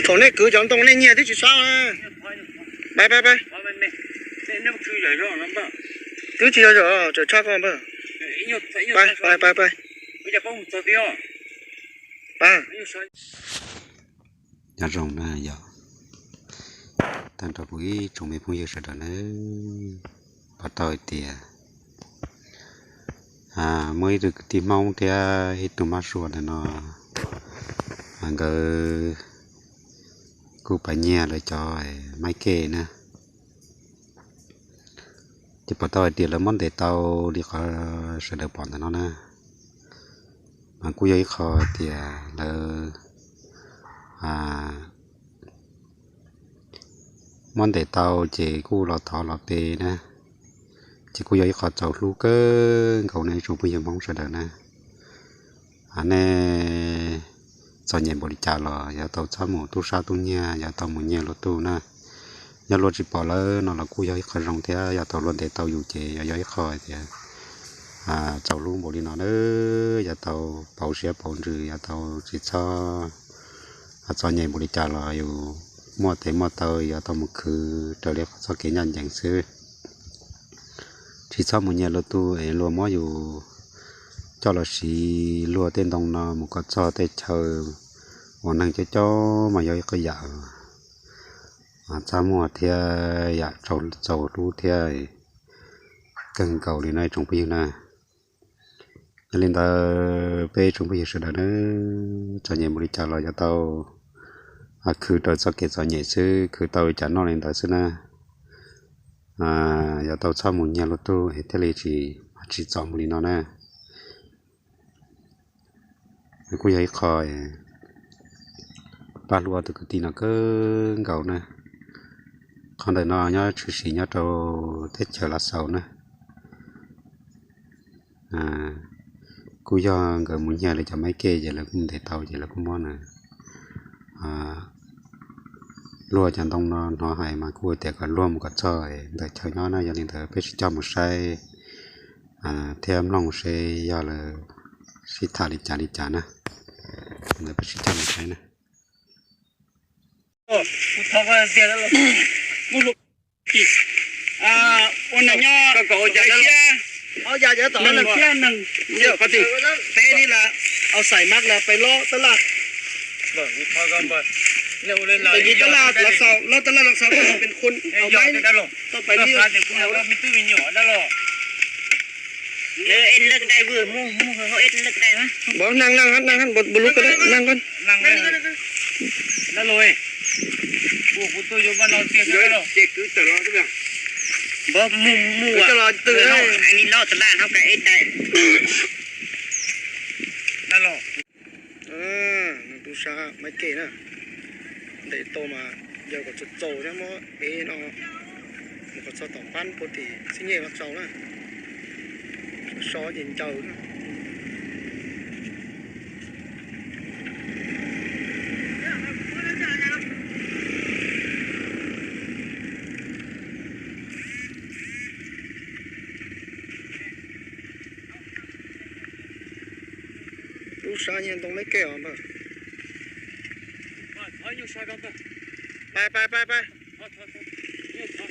Thaum nej kwv cov ntoo nej nyiag twb tsis sab na. Pab pab pab. Twb tsis yog zom, tseem tshaj koj npawg. Pab pab pab pab. Pab. Nyob zoo na yog tag nrho kuv ib tsoom me phooj ywg sawv daws nawb, pom tau hais tias muaj ib tug kwv tij Hmoob thiab ib tug mab sua ntawm no, nkawd kuj pab nyiag lawv cov maib kej na. Ces pom tau hais tias lawv muab ntes tau li qhov sawv daws pom ntawm no na, mas kuj yog ib qho hais tias lawv muab ntes tau ces kuj los thov los pe na, ces kuj yog ib qho txaus hlub kawg nkaus nej tsoom phooj ywg Hmoob sawv daws na. Nej txom nyem npaum li cas los yav tau txhob mus tub sab tub nyiag, yav tau mus nyiag luag tug na. Yog luag tsis pom lawv no los kuj yog ib qho zoo thiab, yav tau luag ntes tau yus ces yog yog ib qho hais tias txaus hlub npaum li no na. Yav tau pauv siab pauv ntsws, yav tau tsis txhob txom nyem npaum li cas los yus muaj tes muaj taw, yav tau mus khwv raws li qhov txoj kev ncaj ncees xwb. Tsis txhob mus nyiag luag tug es luag muab yus coj los siv luag tej ntoo no mus kom txog tej chaw uas neeg coob coob mas yog ib qho yam txaj muag thiab yam txaus hlub thiab kawg nkaus li no tsoom phooj ywg na. Yog li ntawd peb tsoom phooj ywg sawv daws na, txom nyem mus li cas los yuav tau khwv raws txoj kev txom nyem xwb, khwv tau li cas noj li ntawd xwb na. Yuav tau txhob mus nyiag luag tug es thiaj li tsis, tsis txom mus li no na. Kuj yog ib qho pab hlub ob tug kwv tij no kawg nkaus na. Qhov ntawm no nyob tshwm sim nyob rau teb chaws Lav Xaus na. Kuj yog nkawd mus nyiag lawv cov maib kej ces lawv kuj ntes tau ces lawv kuj muab na luag cov ntoo no hnov hais mas kuj tias kom luag mus kom txog ntawm chaw nyob na. Yog li ntawd peb sib coj mus saib thiab mloog seb yog lawv sib tham li cas li cas na. Ntawd peb sib coj mus saib na. Ua nyob peb li las aus xais mas las pais lob tab laj, pais li tab laj Lav Xaus, lob tab laj Lav Xaus peb pes khun aus maib tau pais li. Npov neeg neeg neeg npov lub ko neeg ko. Npov mus mus coj los twg li lob tab laj no ka eb dai. Tub sab maib kej na, ntes tau mas yog kom txaus txaus thiab muab ev no mus kom txog tom pab puag tim Xib Nyej Lav Xaus na. So ces ncaws na. Lub sab nyiag ntoo maib kej os npawg. Pab pab pab pab.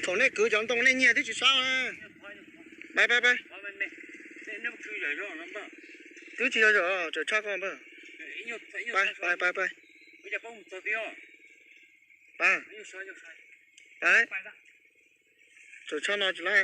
Thaum nej kwv cov ntoo nej nyiag twb tsis sab na. Pab pab pab. Twb tsis yog zom, tseem tshaj koj npawg. Pab pab pab pab. Pab. Pab. Tseem tshaj no tsis laj.